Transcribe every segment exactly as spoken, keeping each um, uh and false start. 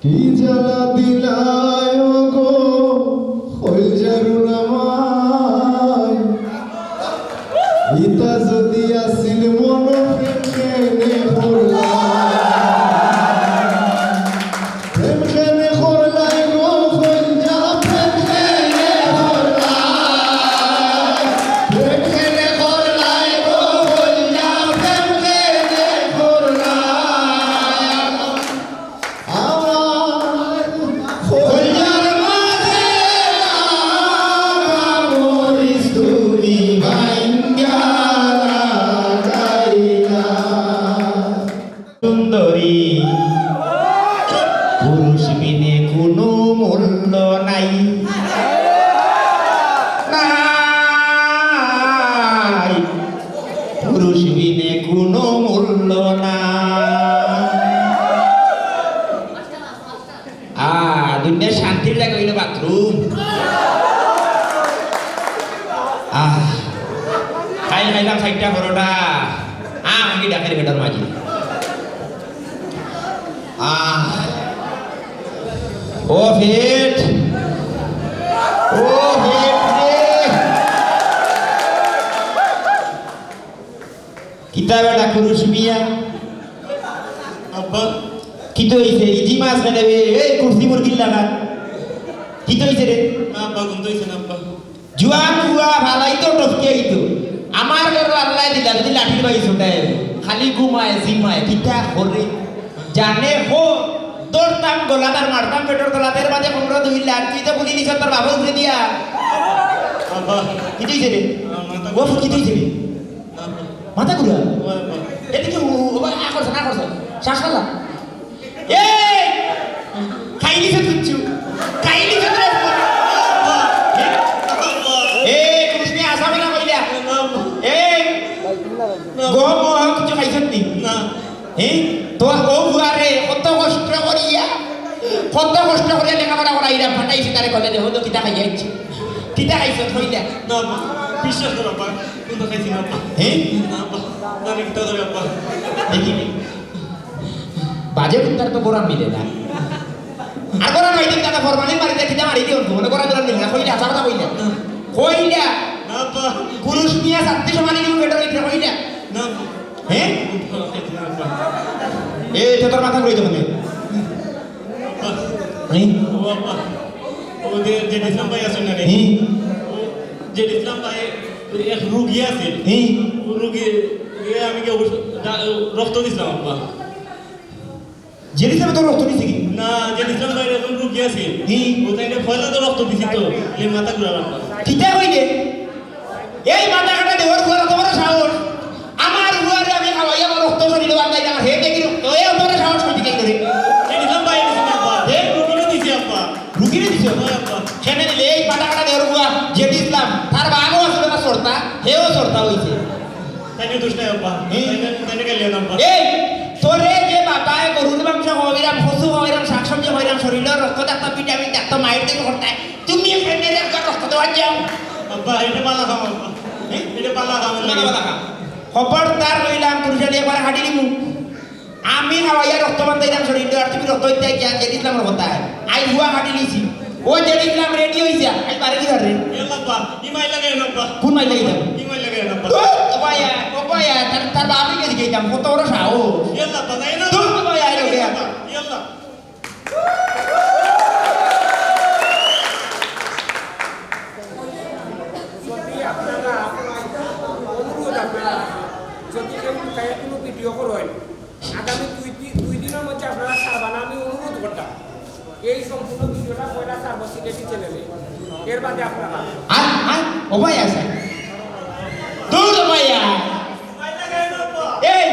কি জ্বালা দিলায় ও গো, কইলজার উলামায়। ইতা যদি আছিল মনো, প্রেম কেনে করলায়? প্রেম কেনে করলায় গো, কইলজা, প্রেম কেনে করলায়? প্রেম কেনে করলায় গো, কইলজা, প্রেম কেনে করলায়? আমার কইলজার মাঝে লাগাইছ তুমি ভাঙ্গা লাগাইলা। সুন্দরী, পুরুষ বিনে কোনো মূল্য নাই। নাই, পুরুষ বিনে কোনো মূল্য নাই। আহ, দুনিয়ার শান্তির লাগি অইলো বাথরুম। আহ, খাই খাইলাম চাইরটা পরোটা। আহ, আমি ডাকের বেটার মাঝে। আহ, ও পেট, ও পেট রে। কিতা বেটা কুরুশ মিয়া? আব্বা। কিতা অইছে? ইজি মাছ মেলে রে, এই কুরসি মুরগির লাগা। কিতা অইছে রে? না আব্বা, কুন্তা অইছে না আব্বা। জুয়ান ফুয়া ফালাইতো টপকিয়াইতো। আমার ঘরো আল্লায় দিলা, যদি লাঠির বাড়ি ছুটায়, খালি ঘুমায়, জিমায়, কিতা করে? জানে হো, ধরতাম গলাত আর মারতাম পেটর তলাত, এর বাদে পনেরো দুই লাখ, তুই তো বুলি দিছস তোর বাপর উপরে দিয়া। আব্বা। কিতা অইছে রে? আমার তো ও, কিতা অইছে রে? মাথা ঘুরা? এদিকে উ-, উ-, ও, আ করছে, আ করছে। শ্বাস ফালা। এই! খাইলিছে কিচ্ছু। খাইলিছে তো। এই, কুরুশ মিয়া, আশা করা কইলা। এই! গম ও কিছু খাইছত নি? না। এই, তোর বউ বুয়ারে কত কষ্ট করিয়া, কত কষ্ট করিয়া লেখাপড়া করাইরা, পাঠাইছি তারে কলেজে, হয়তো কিতা খাইয়া আইছে। কিতা খাইছত কইলা? না, আব্বা, বিশ্বাস করো, আব্বা, কুন্তা খাইছি না, আব্বা। হ্যাঁ? না, আব্বা, না, আমি কিতা করি, আব্বা? দেখি, বাজে কুন্তার তো গোড়া মিলে না। আর গোড়া মারি দিন, তাতে ফরমালিন মারি দে, কিতা মারি দিও, মনে গোড়া গোড়া মিলে না, কইলা, হাছা কথা কইলা। না। কইলা। না, আব্বা। কুরুশ মিয়া ছাত্রী সমাজে কিন্তু বেটার ভিতরে কইলা। না, আব্বা। হ্যাঁ? না, আব্বা। এ, তো তোর মাথা ঘুরে যাবে না। আব্বা। হ্যাঁ? ও আব্বা, ও যে, যে ইসলাম ভাই আছইন না রে? হুম। ও যে ইসলাম ভাই, এক রুগী আছে। হুম। ও রুগী, এ আমি কি অবশ্য, দা-, রক্ত দিছিলাম আব্বা। যে ইসলামে তো রক্ত দিছে কি? না, যে ইসলাম ভাই এখন রুগী আছে। হুম। ও তাইলে পয়লা তো রক্ত দিছি তো, এই মাথা ঘুরার আব্বা। কিতা কইলে? এই মাথা কাটা দেওয়ার ফুয়ার অত বড় সাহস। আমার ফুয়ারে আমি খাওয়াইয়া আমার রক্ত শরীরে বান্ধাই না, হে দেখি রক্ত, এ অত বড় সাহস কই থেকে করে? এ নিজাম ভাই, এ নিজাম আব্বা। হে? রুগীরে দিছি আব্বা। রুগীরে দিছো? হ্যাঁ আব্বা। কেনে দিলে এই মাথা কাটা দেওয়ার ফুয়া, জেডি ইসলাম, তার বাবাও আসলে না সরতা, হেও সরতা অইছে। তাইলে দোষ নাই আব্বা। হুম। তাইলে, তাইলে গেলে না আব্বা। এই, তোরে যে বাবায় গরুর মাংস খাওয়াইরাম, কচু খাওয়াইরাম, শাকসবজি খাওয়াইরাম, শরীরর রক্ত থাকতো, ভিটামিন থাকতো, মাইর দিকে করতায়। তুমি এখানে একটা রক্ত দেওয়ার যাও। আব্বা, এটা বালা খাও, আব্বা। হ্যাঁ? এটা বালা খাও, না, না, বালা খাও। খবরদার কইলাম, কুরুশালি একবার হাঁটি দিমু। আমি খাওয়াইয়া রক্ত বান্ধাইলাম শরীর, আর তুমি রক্ত দিতে গিয়া জেডি ইসলামর কথা। আই হুয়া হাঁটি নিছি। ও জেডি ইসলাম রেডি হইছে, আই পারে কি পারে? ইয়াল্লা আব্বা, ই মাই লাগে না আব্বা। কোন মাই লাগে না? ই মাই লাগে না আব্বা। ধুর, ও ভাইয়া, ও ভাইয়া, তার, তার বাপরে গেছি গেছিলাম, কত বড় সাহস। ইয়াল্লা আব্বা, তাই না? ধুর, ও ভাইয়া, আইলো গিয়া। ইয়াল্লা। যদি আপনারা, অনুরোধ আপনারা, যদি কেউ লুকাইয়া কোনো ভিডিও করেন, আগামী দুই দিন, দুই দিনের মধ্যে আপনারা ছাড়বা না, আমি অনুরোধ করতাম। এই সম্পূর্ণ ভিডিওটা পয়লা ছাড়বো সিলেটি চ্যানেলে, এর বাদে আপনারা। আর, আর, ও ভাই আছে। দূর ও ভাইয়া। এই,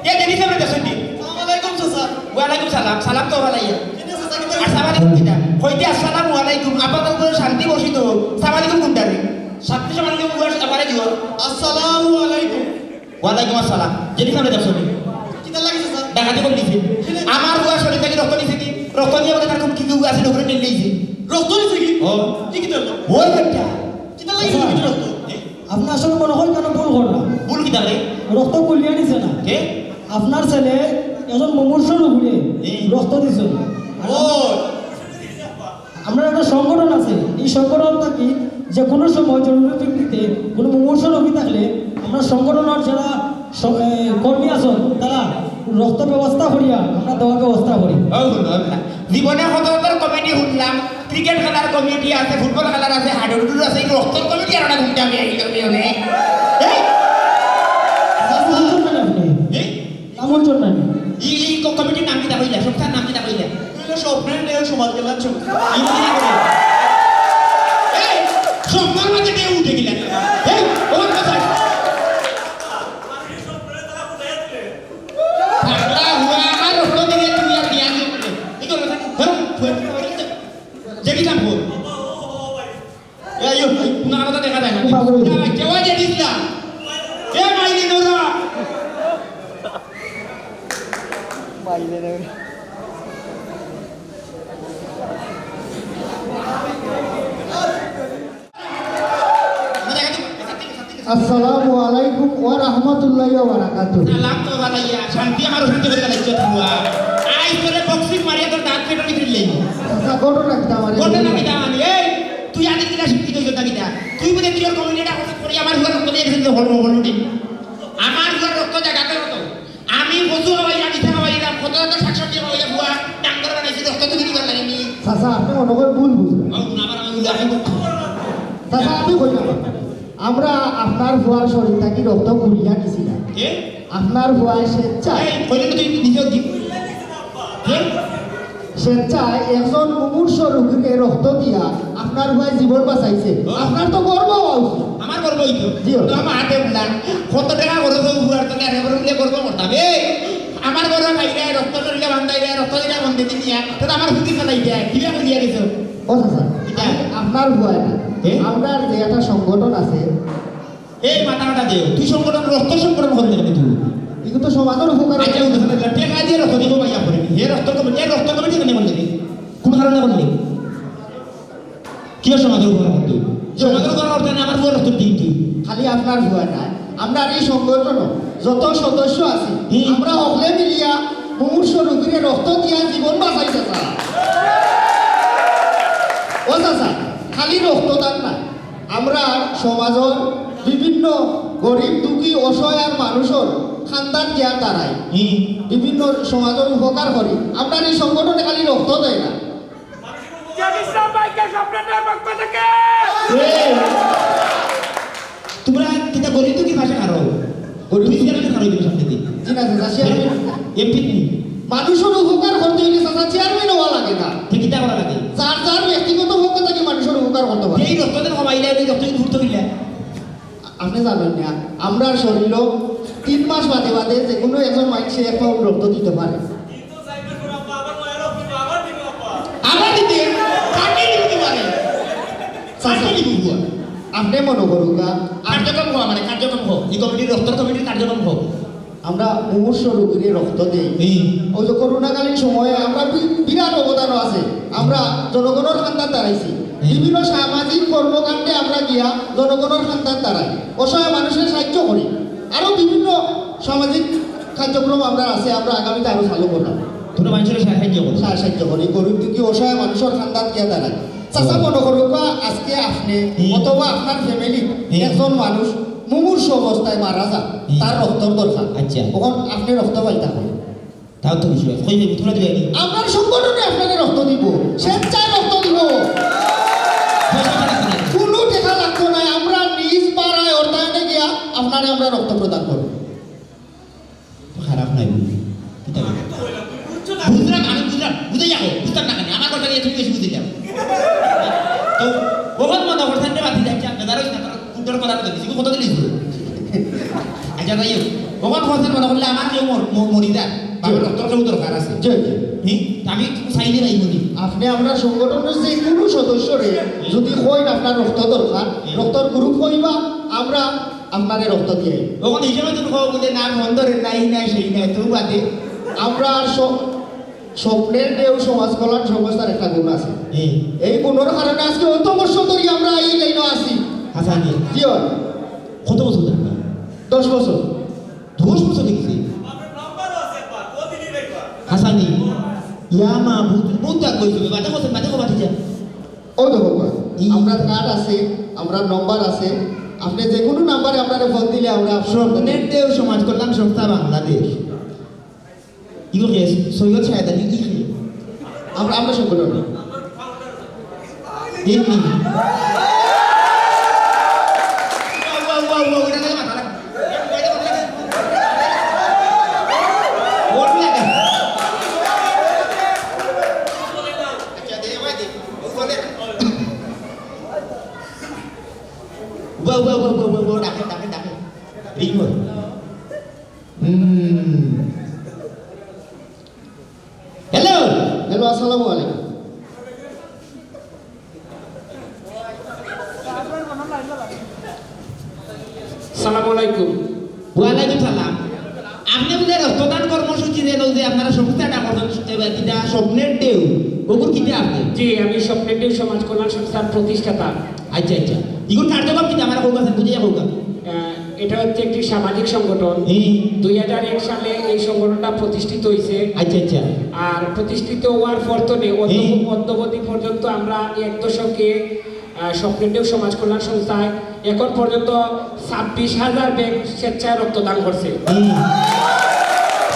কে দেখি সামনে দেখছেন নি? আসসালামু আলাইকুম, চাচা। ওয়ালাইকুম সালাম, সালাম তো ভালাইয়া। কেনে চাচা, কিতা? আসসালামু আলাইকুম কিতা? কইতে আসসালামু আলাইকুম, আপনার উপরে শান্তি বর্ষিত হোক। সালাম আলাইকুম কোনটা রে? সাতশো সালাম আলাইকুম, উয়ার সাথে পারে দিও। আসসালামু আলাইকুম। ওয়ালাইকুম আসসালাম। জেডি সামনে দেখছো নি? কিতা লাগে চাচা? ডাকাতি করে দিছে। কেনে? আমার উয়ার শরীর থেকে রক্ত নিছে কি? রক্ত নিয়ে বলে তার কোন কি কি আছে, ওগুলো নিয়ে নিছে। রক্ত নিছে কি? ও। কি কি ধরলো? ওই একটা। কিতা লাগে চাচা, তুমি রক্ত? আপনার আসলে মনে হয় কেন ভুল করলাম? ভুল কিতা রে? রক্ত কুলিয়া নিছে না। কে? আপনার ছেলে একজন মুমূর্ষু রোগীরে এই। রক্ত দিছে। ও, আমরা একটা সংগঠন আছে, এই সংগঠন থাকি যে কোনো সময় জরুরি ভিত্তিতে কোনো মুমূর্ষু রোগী থাকলে আমরা সংগঠনের যারা স-, এ, কর্মী আছেন, তারা রক্ত ব্যবস্থা করিয়া আমরা দেওয়ার ব্যবস্থা করি। ও, হুনো, জীবনে কত কত কমিটি শুনলাম, ক্রিকেট খেলার কমিটি আছে, ফুটবল খেলার আছে, হাডুডুর আছে, এই রক্তর কমিটি আর একটা ঘুমতে আমি এই কমিটি অনেক। এই? নাম বলছেন না আপনি? এই? নাম বলছেন না? এই, এই ক-, কমিটির নাম কিতা কইলা? সংস্থার নাম কিতা কইলা? কইলা স্বপ্নের ঢেউ সমাজ কল্যাণ সংস্থা। এই কি না করে? এই, স্বপ্নের মাঝে ঢেউ উঠে গেলে। এই, ওর কথা। পাগলা হুয়া আমার রক্ত দিয়ে তুমি আর দিয়া দিও বলে। এই করো না। ধরো, ধরো, ধরো। যেটি নাম বল। এ, আইও, এই, কোনো কথা দেখা যায় না। বাবু। না, কেউ আর জানিস না। এ, মাইনে নোরা। মাইনে নোরা। আসসালামু আলাইকুম ওয়া রাহমাতুল্লাহি ওয়া বারাকাতুহু। সালাম তো বানাইয়া, শান্তি আমার শান্তি করে লাগছে তুয়া। আইজ তোরে বক্সিং মারিয়া তোর দাঁত পেটর ভিতরে লইব। আচ্ছা, ঘটনা কিতা আমার? ঘটনা কিতা মানে? এই, তুই আদিন কিনা শিক্ষিত হইছ না কিতা? তুই বুলে তুই ওর কমিউনিটা হঠাৎ করে আমার হুয়ার রক্ত দিয়ে গেছিস তো হল হল উঠে। আমার হুয়ার রক্ত জাগাতে হতো। আমি কচু খাওয়াইলাম, ইটা খাওয়াইলাম, কত কত শাকসবজি খাওয়াইলাম, হুয়া ডাঙ্গর বানাইছি, রক্ত তো বিক্রি করার লাগেনি। চাচা, আপনি মনে করে ভুল বুঝলেন। ও, না, আমার আমি উল্টা আমি করছি। চাচা, আমি কইলাম, আমরা আপনার হুয়ার শরীর থাকি রক্ত ঘুরিয়া নিছি না। কে? আপনার হুয়ায় স্বেচ্ছায় এই, কইলে তো তুই নিজেও দি-, কে? স্বেচ্ছায় একজন মুমূর্ষু রোগীরে রক্ত দিয়া আপনার হুয়ায় জীবন বাঁচাইছে। ও। আপনার তো গর্ব হওয়া উচিত। আমার গর্ব হইতো। জি, ও। তো আমার হাতে উঠলাম। কত টাকা খরচ হইব হুয়ার তো আর এবার উঠলে গর্ব করতাম। এই, আমার গর্ব খাইলে রক্ত শরীরে বান্ধাইলে রক্ত দিলে বন্ধে দিয়া। তাহলে আমার হুতি ফেলাই দেয়। কিভাবে দিয়া গেছো? ও চাচা, এটা? আপনার হুয়ায় না। কে? আপনার যে একটা সংগঠন আছে, এই মাথা কাটা দেও, তুই সংগঠন, রক্ত সংগঠন করলে কেন তুই? এগুলো তো সমাজের উপকার। আচ্ছা, উঠে ফেলে দিলাম। টেকা দিয়ে রক্ত দিব ভাইয়া করে। হে রক্ত কমিটি, এ রক্ত কমিটি কেন করলে? কোন কারণে করলে? কি আর সমাজের উপকার করতে? সমাজের উপকার করতে না, আমার পুরো রক্ত দিন তুই। খালি আপনার হুয়া না, আমরা এই সংগঠন যত সদস্য আছি, হুম। আমরা হকলে মিলিয়া মুমূর্ষু রোগীরে রক্ত দিয়া জীবন বাঁচাইতে চাই। ও চাচা, খালি রক্তদান না, আমরা সমাজর বিভিন্ন গরিব, দুঃখী, অসহায় মানুষর খান্দাত গিয়া দাঁড়াই। হুম। বিভিন্ন সমাজর উপকার করি। আমরা এই সংগঠনে খালি রক্ত দেয় না। জানিস না ভাইকে স্বপ্নের পক্ষ থেকে? এ, তোমরা কিতা গরিব দুঃখী পাশে খাড়ো? গরিব দুঃখী পাশে খাড়ো দিবে সামনে দিন। জি না, চাচা, চেয়ারম্যান। এমপি তুমি। মানুষর উপকার করতে হইলে চাচা চেয়ারম্যান হওয়া লাগে না। তে কিতা করা লাগে? যার যার ব্যক্তিগত পক্ষ থেকে মানুষর উপকার করতে পারে। এই রক্ত দেন কমাইলে, এই রক্ত দূর তো হইলে। আপনি জানেন না, আমরার শরীরও তিন মাস বাদে বাদে যে কোনো একজন মানুষে এক পাউন্ড রক্ত দিতে পারে। আবার দিতে? কাকে দিতে পারে? চাচা, কাকে দিব বুয়া? আপনি মনে করুকা, কার্যক্রম হওয়া মানে কার্যক্রম হোক, এই কমিটির রক্তর কমিটির কার্যক্রম হোক। আমরা মুমূর্ষু রোগীরে রক্ত দেই। হুম। ওই যে করোনাকালীন সময়ে আমরা বি-, বিরাট অবদানও আছে। আমরা জনগণর খান্দাত দাঁড়াইছি। হুম। বিভিন্ন সামাজিক কর্মকাণ্ডে আমরা গিয়া জনগণর খান্দাত দাঁড়াই, অসহায় মানুষের সাহায্য করি। আরো বিভিন্ন সামাজিক কার্যক্রম আমরা আছে, আমরা আগামীতে আরো চালু করলাম। তোমরা মানুষের সাহায্য করো। সা-, সাহায্য করি, গরিব দুঃখী অসহায় মানুষের খান্দাত গিয়া দাঁড়াই। চাচা, হুম। মনে করুকা, আজকে আপনি হুম। অথবা আপনার ফ্যামিলি হুম। একজন মানুষ মুমূর্ষু অবস্থায় মারা যান, হুম। তার রক্তর দরকার। আচ্ছা। তখন আপনি রক্ত পাইতা কই? তাও তো বিষয়। কই দেবো? তোমরা দিবে নি? আপনার সংগঠনে আপনারে রক্ত দিব, স্বেচ্ছায় রক্ত দিব। পয়সা খরচ নাই। কোনো টাকা লাগতো না, আমরা নিজ পাড়ায় অর্থায়নে গিয়া আপনারে আমরা রক্ত প্রদান করব। খারাপ নাই বুঝি। কিতা বলে? বুঝলাম, আমি বুঝলাম। বুঝে যাবো। বুঝতাম না কেন? আমার কথা নিয়ে তুমি বেশি বুঝে যাও। তো, বহুত মনে করছেন রে, বাতি যাচ্ছে, আর বেজার হইছে না, তারা উত্তর কথা বলে দিছি। কত দিন হইছে? আচ্ছা, যাই হোক। বহুত করছেন মনে করলে আমার কেউ মর-, ম-, মরি যায়। বাবার রক্তর কেউ দরকার আছে। জি, জি। হুম? আমি চাইলে নাই মরি। আপনি আমরা সংগঠনের যে কোনো সদস্যরে যদি কইন আপনার রক্ত দরকার, হুম। রক্তর গ্রুপ কইবা, আমরা আপনারে রক্ত দিয়ে। তখন হিসেবে তুমি কও বুলে না, মন ধরে নাই, নাই, সেই নাই, তুমি বাদে। আমরা স-, স্বপ্নের ঢেউ সমাজ কল্যাণ সংস্থার একটা গুণ আছে। হুম। এই গুণর কারণে আজকে অত বছর ধরে আমরা এই লাইনে আছি। হাসানি। জি অয়। কত বছর ধরে? দশ বছর। দশ বছর দেখছি। হাসানি। ইয়া মাবুদ, বহুত আগ কইছো, বাদে কইছেন, বাদে কবা ঠিক আছে। ও দেখো, ই। আমরার কার্ড আছে, আমরার নম্বর আছে, আপনে যে কুনু নাম্বারে আমরারে ফোন দিলে আমরা স্বপ্নের ঢেউ সমাজ কল্যাণ সংস্থা বাংলাদেশ। ইগো কে? সৈয়দ শাহেদ আলী, ই কে? আমরা, আমরা সংগঠন। এই কি? ওয়া, ওয়া, ওয়া, ওয়া, ওটা দেখে মাথা লাগে। ওর লাগে। আচ্ছা, দে, ভাই, দে। ও বলে। ওয়া, ওয়া, ওয়া, ওয়া, ওয়া, ওয়া, ডাকে, ডাকে, ডাকে। রিং হয়। হুম। হ্যালো। হ্যালো, আসসালামু আলাইকুম। সালামু আলাইকুম। ওয়ালাইকুম সালাম। আপনে বুলে রক্তদান কর্মসূচি দেন, ওই যে আপনারা সংস্থাটা করছেন, এবার কিতা স্বপ্নের ঢেউ, ওগুর কিতা আপনি? জি, আমি স্বপ্নের ঢেউ সমাজ কল্যাণ সংস্থার প্রতিষ্ঠাতা। আচ্ছা, আচ্ছা। ইগুর কার্যক্রম কিতা আমার কৌকা আছে, বুঝিয়া কৌকা। আহ, এটা হচ্ছে একটি সামাজিক সংগঠন। হুম। দুই হাজার এক সালে এই সংগঠনটা প্রতিষ্ঠিত হয়েছে। আচ্ছা, আচ্ছা। আর প্রতিষ্ঠিত হওয়ার পর থেকে অদ্য-, হুম। অদ্যাবধি পর্যন্ত আমরা এক দশকে, আহ, স্বপ্নের ঢেউ সমাজ কল্যাণ সংস্থায় এখন পর্যন্ত ছাব্বিশ হাজার ব্যাগ স্বেচ্ছায় রক্তদান করছে। হুম।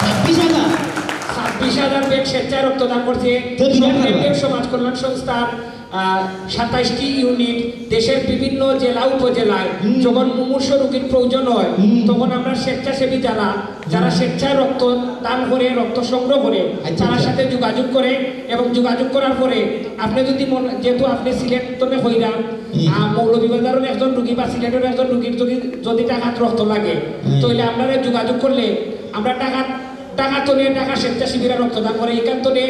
ছাব্বিশ হাজার? ছাব্বিশ হাজার ব্যাগ স্বেচ্ছায় রক্তদান করছে। তো বিরাট স্বপ্নের ব্যাপার। ঢেউ সমাজ কল্যাণ সংস্থার আহ, সাতাইশটি ইউনিট দেশের বিভিন্ন জেলা উপজেলায় হুম। যখন মুমূর্ষু রোগীর প্রয়োজন হয়, হুম। তখন আমরা স্বেচ্ছাসেবী যারা, যারা হুম। স্বেচ্ছায় রক্ত দান করে, রক্ত সংগ্রহ করে, আচ্ছা, তার আচ্ছা। সাথে যোগাযোগ করে এবং যোগাযোগ করার পরে আপনি যদি মনে, যেহেতু আপনি সিলেট তনে হইরা, হুম। আহ, মৌলভীবাজারের একজন রুগী বা সিলেটের একজন রুগীর যদি, যদি ঢাকাত রক্ত লাগে, হুম। তাহলে আপনারা যোগাযোগ করলে আমরা ঢাকাত ঢাকা তনে, ঢাকা স্বেচ্ছাসেবীরা রক্তদান করে, এখান তনে,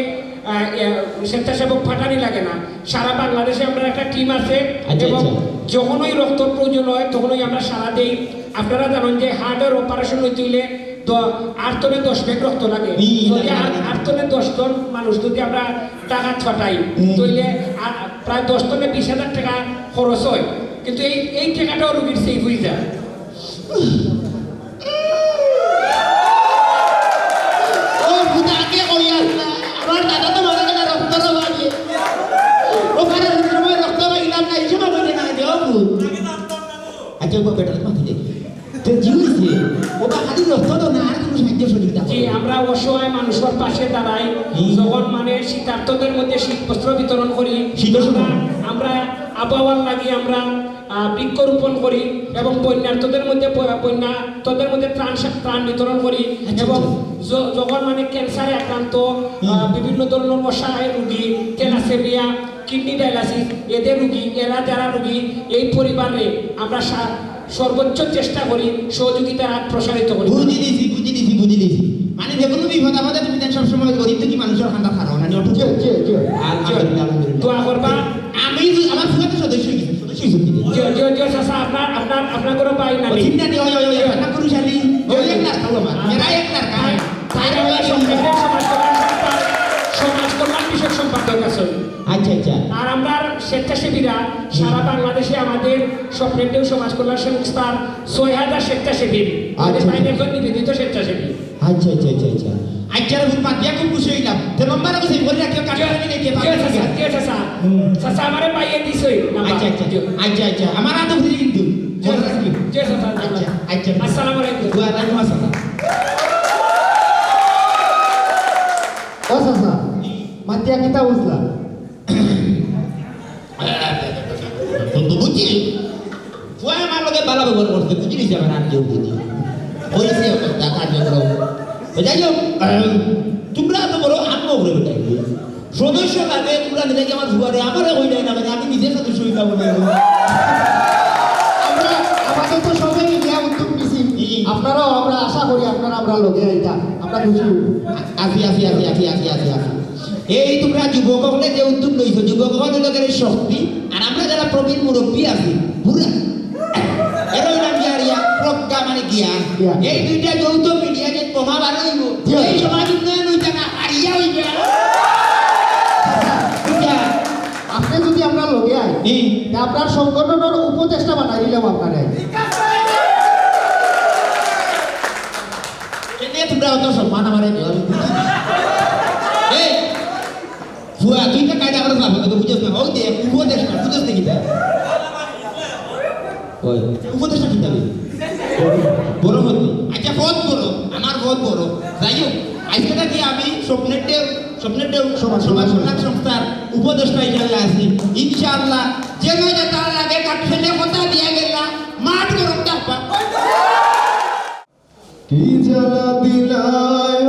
আহ, আহ, স্বেচ্ছাসেবক পাঠানি লাগে না। সারা বাংলাদেশে আমরা একটা টিম আছে আচ্ছা, এবং আচ্ছা। যখনই রক্তর প্রয়োজন হয়, তখনই আমরা সাড়া দেই। আপনারা জানেন যে হার্টের অপারেশন হইতে হইলে দ-, আট তনে দশ ব্যাগ রক্ত লাগে। হুম, যদি লাগে, আট, লাগে। আট তনে দশ জন মানুষ যদি আমরা ঢাকাত পাঠাই, হুম। তাহলে আ-, প্রায় দশ তনে বিশ হাজার টাকা খরচ হয়, কিন্তু এই, এই টাকাটাও রুগীর সেভ হয়ে যায়। ও, বুঝা আগে কইয়াস না। আমার দাদা তো মারা গেল রক্তর অভাবে। ওখানে রক্ত অভাবে ইলাম না, এই সময় বলে না, যে, ও, বু। আচ্ছা, ও বেটা, মাথা দে। তো জি হইছে, ও বা খালি রক্ত তো না, আর কোনো সাহায্য সহযোগিতা জি, করে। আমরা অসহায় মানুষের পাশে দাঁড়াই। হুম। যখন মানে শীতার্তদের মধ্যে শীত বস্ত্র বিতরণ করি, শীতের সময়। আমরা, আমরা আবহাওয়ার লাগি আমরা আহ, বৃক্ষরোপণ করি এবং বন্যার্তদের মধ্যে ব-, বন্যার্তদের মধ্যে ত্রাণ সা-, ত্রাণ বিতরণ করি আচ্ছা, এবং আচ্ছা। য-, যখন মানে ক্যান্সারে আক্রান্ত, হুম। আহ, বিভিন্ন ধরনের অসহায় রোগী, থ্যালাসেমিয়া, কিডনি ডায়ালাইসিস, এদের রোগী, এরা যারা রোগী, এই পরিবারে আমরা সা-, সর্বোচ্চ চেষ্টা করি সহযোগিতার হাত প্রসারিত করি। বুঝি দিছি, বুঝি দিছি, বুঝি দিছি। মানে যে কোনো বিপদ আমাদের তুমি দেন সবসময় গরিব দুঃখী মানুষের কান্দাত খাড়াও, মানে অথচ জি, জি, জি। আলহামদুলিল্লাহ, আলহামদুলিল্লাহ। দোয়া করবা। আমি তো, আমার ফুয়া তো সদস্য হয়ে গেছে। জি, জি, জি, জি, চাচা, আপনার, আপনার, আপনার কোনো ভাই না ও নেই? চিন্তা নেই, ওই, ওই, ওই, ওই, আপনার পুরুষ আলী, ওই এক লাখ খাবো আমার, এরা এক লাখ খায়। তাই আমরা সমাজ কল্যাণ সংস্থার সমাজ কল্যাণ বিষয়ক সম্পাদক আছেন। আচ্ছা, আচ্ছা। আর আমরা স্বেচ্ছাসেবীরা সারা বাংলাদেশে আমাদের স্বপ্নের ঢেউ সমাজ কল্যাণ সংস্থার ছয় হাজার স্বেচ্ছাসেবী। আচ্ছা, আচ্ছা। তাই একজন নিবেদিত স্বেচ্ছাসেবী। আচ্ছা, আচ্ছা, আচ্ছা, আচ্ছা। আচ্ছা, রাহুল, বাদ দিয়া খুব খুশি হইলাম। তে নম্বর আমি সেভ করে রাখিও, কাটা জি, আমি নেই, কে জি, পাবে চাচা, কে? জি, চাচা। হুম। চাচা, আমারে পাইয়ে দিছই নাম্বার। আচ্ছা, আচ্ছা। জি। আচ্ছা, আচ্ছা। আমার হাতে ফ্রি কিন্তু। জি, মনে চাচা। রাখবি। জি, চাচা। আচ্ছা, আচ্ছা। আসসালামু আলাইকুম। ওয়ালাইকুম আসসালাম। ও চাচা, মাতিয়া কিতা বুঝলা? বন্ধু, বুঝছি। ফুয়া আমার লগে ভালা ব্যবহার করছে, বুঝি নিছি আমার আত্মীয় বুঝি। হইছে অবস্থা কার্যক্রম। তো যাই হোক, আহ, তোমরা তো বড় আত্মগ্রহ বেটাই। সদস্য লাগে, তোমরা নিলে কি আমার ফুয়ারে, আমারে কই দেয় না, মানে আমি নিজে সদস্য হইতাম বলে। আমরা আপাতত সবাই মিলিয়া উদ্যোগ নিছি। জি। আপনারাও, আমরা আশা করি আপনারা আমরা লগে আইতা, আমরা খুশি হইব। আসি, আসি, আসি। এই তোমরা যুবক হকলে যে উদ্যোগ লইছো, যুবক হকল হইল গেলে শক্তি, আর আমরা যারা প্রবীণ মুরব্বী আছি, বুড়া। এর হইলাম গিয়া আর ইয়া, প্রজ্ঞা মানে জ্ঞান। জ্ঞান। এই দুইটা যৌথ মিলিয়া যে বোমা বার হইব, জি। এই সমাজ উন্নয়ন হইতে না, আর ইয়া হইবে। বুঝা? আপনি যদি আমরা লগে আই, হুম। তে আপনার সংগঠনের উপদেষ্টা বানাই দিলাম আপনারে। কেনে তোমরা অত সম্মান আমারে দেও, আমি বুঝি না। এই, বুয়া, তুই তো কায়দা করে যাবো, তুই বুঝছ না। ও দে, উপদেষ্টা, বুঝছ না কিতা? ওই, উপদেষ্টা কিতা? বড় হতে। আচ্ছা, পদ বড়, আমার পদ বড়। যাই হোক, আজকে থাকি আমি স্বপ্নের ঢেউ, স্বপ্নের ঢেউ সমাজ, সমাজ কল্যাণ সংস্থার উপদেষ্টা হিসাবে আছি। ইনশাআল্লাহ, যে নয় যে তার আগে কাঠ ফেলে কথা দিয়া গেলাম, মাঠ গরম থাকবা। কি জ্বালা দিলায়